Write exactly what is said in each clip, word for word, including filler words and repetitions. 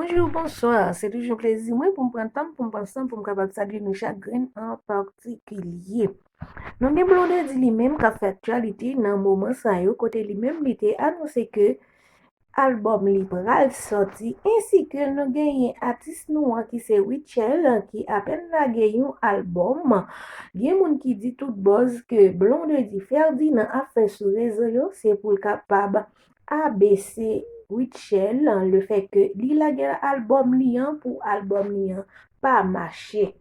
Bonjou, bonswa. Se toujou yon plezi mwen pou m pran tan m, pou m pran san, pou m kapab salye nou chak grenn an patikilye. Nou gen Blondedy li menm k ap fè aktyalite nan moman sa yo, kote li menm li te anonse ke albòm li pral sòti, ensi ke nou genyen atis nou an ki se Rutshelle ki apèn lage yon albòm. Gen moun ki di tout buzz ke Blondedy Ferdinand ap fè sou rezo yo, se pou l kapab abese Rutshelle, le fè ke li lage albòm li an pou albòm li an pa mache.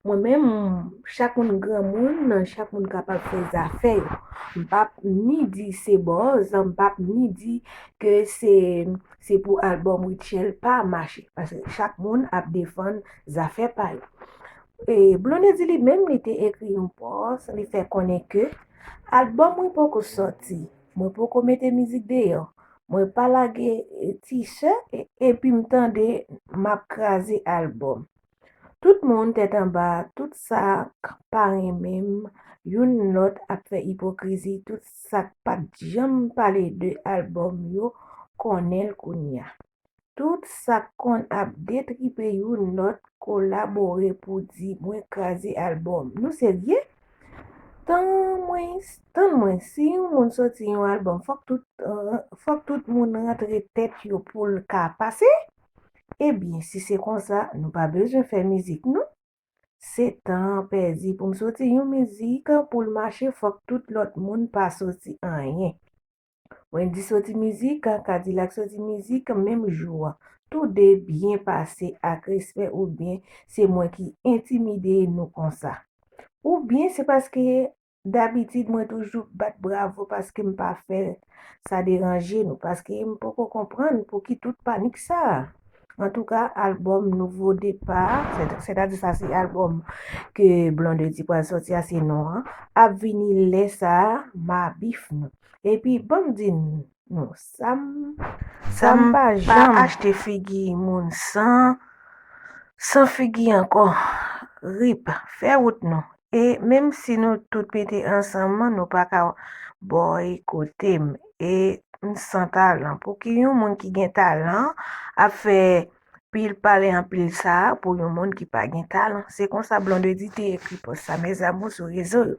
Mwen menm, chak moun granmoun, chak moun kapab fè zafè yo. M p ap ni di se buzz, m p ap ni di ke se, se pou albòm Rutshelle pa mache. Paske chak moun ap defann zafè pa yo. E Blondedy li menm, li te ekri yon pòs, li fè konnen ke albòm mwen poko sòti, mwen poko mete mizik deyò, mwen pa lage, e, teaser, e, epi m tande m ap kraze albòm. Tout moun tèt anba, tout sa k pa renmen m, youn lòt ap fè ipokrizi, tout sa k pa t janm pale de albòm yo konnen l kounye a. Tout sa k konn ap detripe youn lòt kolabore pou di mwen kraze albòm. Nou serye? Tann mwen, tann mwen, si yon moun sòti yon albòm, fòk tout, euh, fòk tout moun rantre tèt yo pou l ka pase? Ebyen, si se konsa, nou pa bezwen fè mizik, non. Se tan pèdi pou m soti yon mizik, pou l mache, fòk tout lòt moun pa soti anyen. Wendyy soti mizik, Kadilak soti mizik, menm jou a. Toude byen pase ak respè oubyen se mwen ki entimide nou konsa? Oubyen se paske dabitid mwen toujou bat bravo paske m pa fè sa deranje nou, paske m poko konprann pouki tout panik sa a. Antouka, albòm Nouvo Depa, sètadi sa se albòm ke Blondedy pral sòti a, se non an, ap vini lè sa a, m a bif nou. Epi, ban m di nou, sa m, sa m pa janm achte figi moun san, san figi ankò. Rip, fè wout nou. E menm si nou tout mete ansanm, nou pa ka bòykote m. E m san talan. Pouki yon moun ki gen talan ap fè pil pale anpil sa a pou yon moun ki pa gen talan? Se konsa Blondedy te ekri pòs sa, mes amours, sou rezo yo.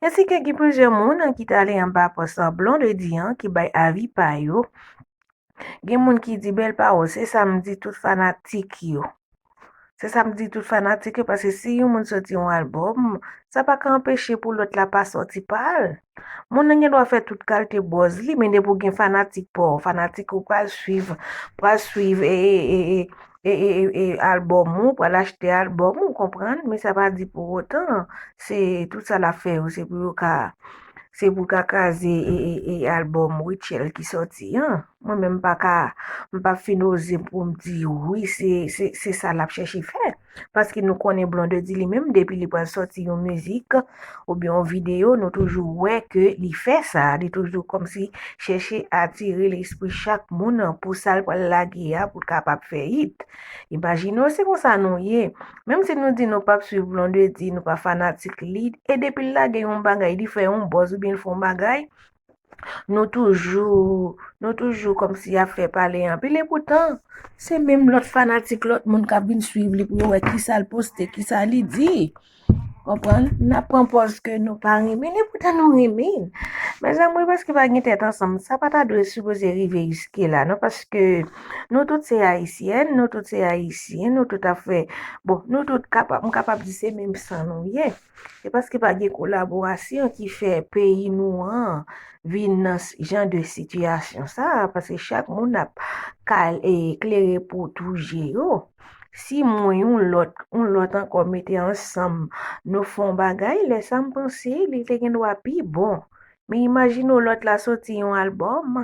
Ensi ke gen plizyè moun ki t ale anba pòs sa Blondedy an, ki bay avi pa yo. Gen moun ki di bèl pawòl, se sa m di tout fanatik yo. Se sa m di tout fanatik yo, paske si yon moun sòti yon albòm, sa pa ka anpeche pou lòt la pa sòti pa l. Moun nan gen dwa fè tout kalte buzz li, men depi w gen fanatik pa w, fanatik ou pral swiv, pral swiv e, e, e, e, e, e, e, albòm ou, pral achte albòm ou, konprann? Men sa pa di pou otan, se tout sa l ap fè yo, se pou yo ka, se pou l ka kraze e, e, e albòm Rutshelle ki sòti an. Mwen menm m pa ka, m pa fin oze pou m di wi, se, se, se sa l ap chèche fè. Paske nou konnen Blondedy li menm, depi li pral sòti yon mizik oubyen yon videyo, nou toujou wè ke li fè sa. Li toujou kòmsi chèche atire lespri chak moun pou sa l pral lage a, pou l kapab fè hit. Imajine w, se konsa nou ye. Menm si nou di nou p ap swiv Blondedy, nou pa fanatik li, e depi l lage yon bagay, li fè yon buzz oubyen l fè yon bagay, nou toujou, nou toujou kòmsi ap fè pale anpil. E poutan, se menm lòt fanatik, lòt moun k ap vin swiv li pou yo wè kisa l poste, kisa li di. Konprann? N ap pran pòz ke nou pa renmen l, e poutan nou renmen l. Mezanmi, paske pa gen tèt ansanm, sa pa ta dwe sipoze rive jiske la, non, paske nou tout se ayisyèn, nou tout se ayisyen, nou tout ap fè, bon, nou tout kapab, m kapab di se menm san nou ye. Se paske pa gen kolaborasyon ki fè peyi nou an vin nan s-, jan de sitiyasyon sa a, paske chak moun ap kal-, e, klere pou tou je yo. Si mwen, yon lòt, yon lòt ankò mete ansanm, nou fè yon bagay, lè sa m panse li te gen dwa pi bon. Men imajine w lòt la soti yon albòm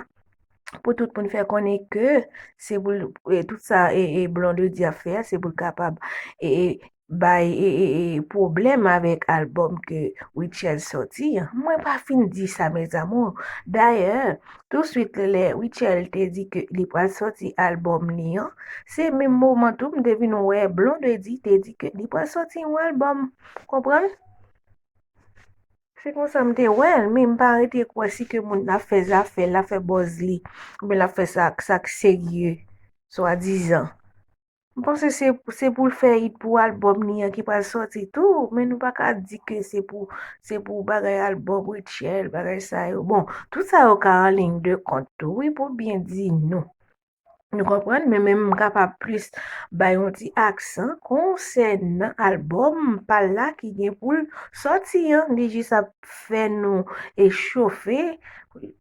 pou tout moun fè konnen ke se pou l, e, tout sa, e, e, Blondedy ap fè a, se pou l kapab, e, e, bay, e, e, e, pwoblèm avèk albòm ke Rutshelle sòti an. Mwen pa fin di sa, mes amours. Dayè, touswit lè Rutshelle te di ke li pral sòti albòm li an, se menm moman tou m te vin wè Blondedy te di ke li pral sòti yon albòm. Konprann? Se konsa m te wè l, men m pa rete kwè si ke moun l ap fè zafè l, l ap fè buzz li, oubyen l ap fè sa, sa k serye. swadizan. M panse se, se pou l fè hit pou albòm li an ki pral sòti tou, men nou pa ka di ke se pou, se pou bagay albòm Rutshelle, bagay sa yo. Bon, tout sa yo ka an liy de kont tou, wi, pou byen di nou. Nou konprann, men menm m kapab plis bay yon ti aksan konsènan albòm pa l la ki gen pou l sòti an. Li jis ap fè nou e chofe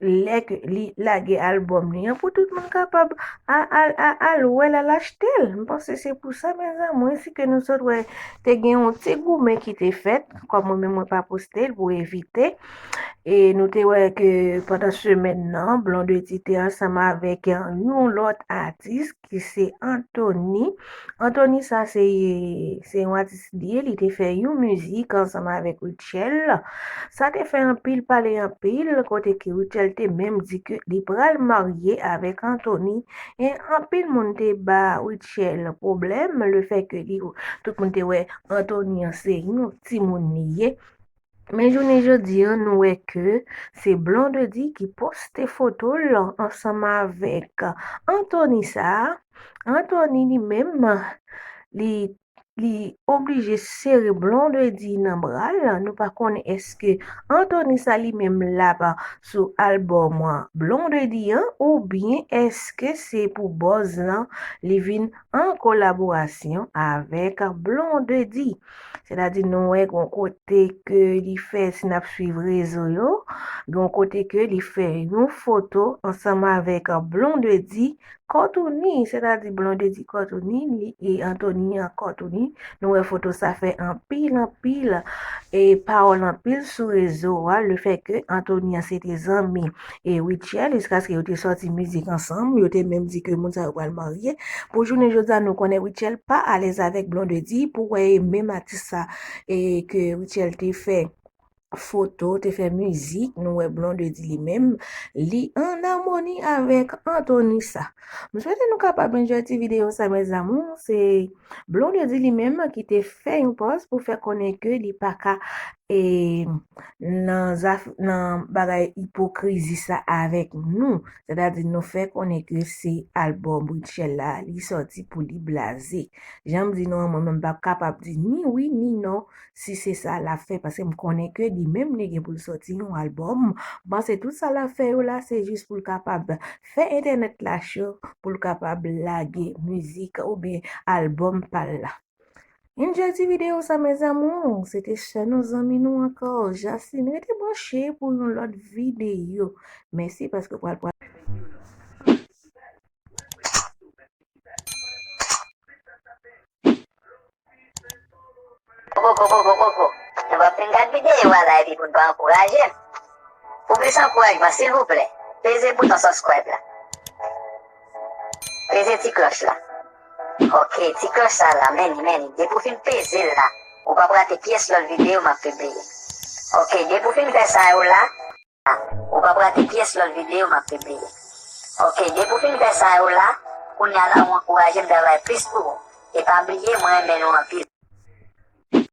lè ke li lage albòm li an pou tout moun kapab a, a, a, al wè l, al achte l. M panse se pou sa, mezanmi, si ke nou sot wè te gen yon ti goumen ki te fèt, kòm mwen menm mwen pa poste l pou evite. E nou te wè ke pandan semèn nan, Blondedy te ansanm avèk yon lòt atis ki se Anthony. Anthony sa se, se yon atis li ye, li te fè yon mizik ansanm avèk Rutshelle. Sa te fè anpil pale anpil, kote ke Rutshelle te menm di ke li pral marye avèk Anthony. E anpil moun te ba Rutshelle pwoblèm, le fè ke li, tout moun te wè Anthony an se yon timoun li ye. Men jounen jodi an, nou wè ke se Blondedy ki poste foto l ansanm avèk Anthony sa. Anthony li menm, li, li oblije sere Blondedy nan bra l. Nou pa konnen èske Anthony sa li menm l ap sou albòm Blondedy an, oubyen èske se pou buzz lan li vin an kolaborasyon avèk Blondedy. Sètadi nou wè gon kote ke li fè, si n ap swiv rezo yo, gon kote ke li fè yon foto ansanm avèk Blondedy Courtney, sètadi Blondedy Courtney, li e Anthony an Courtney. Nou wè foto sa fè anpil, anpil, e pawòl anpil sou rezo a, le fè ke Anthony an se te zanmi e Rutshelle, jiskaske yo te sòti mizik ansanm, yo te menm di ke moun sa yo pral marye. Pou jounen jodi a, nou konnen Rutshelle pa alèz avèk Blondedy, pou wè e menm atis sa e ke Rutshelle te fè foto, te fè mizik, nou wè Blondedy li menm, li an amoni avèk Anthony sa. M swete nou kapab enjoy ti videyo sa, mes amours. Se Blondedy li menm ki te fè yon pòz pou fè konnen ke li pa ka, e, nan zaf-, nan bagay ipokrizi sa avèk nou. Sètadi nou fè konnen ke se albòm Rutshelle la, li sòti pou li blaze. Jan m di nou an, mwen menm m p ap kapab di ni wi ni non si se sa l ap fè, paske m konnen ke li menm li gen pou l sòti yon albòm. M panse tout sa l ap fè yo la, se jis pou l kapab fè entènèt la cho, pou l kapab lage mizik oubyen albòm pa l la. Enjoy ti videyo sa, mes amours. Se te sè nou, zanmi nou ankò, Jacine. Rete branche pou yon lòt videyo. Mèsi paske w pral, pral. Koko, koko, koko, koko. Nou p ap fin gad videyo a la epi pou n pa ankouraje m. Pou plis ankourajman, silvouplè, peze bouton subscribe la. Peze ti klòch la. Ok, ti klòch sa la, men li, men li. Depi w fin peze l la, ou p ap rate pyès lòt videyo m ap pibliye. Ok, depi w fin fè sa yo la, ou p ap rate pyès lòt videyo m ap pibliye. Ok, depi w fin fè sa yo la, kounye a la ou ankouraje m travay plis pou ou. E pa bliye, mwen renmen nou anpil.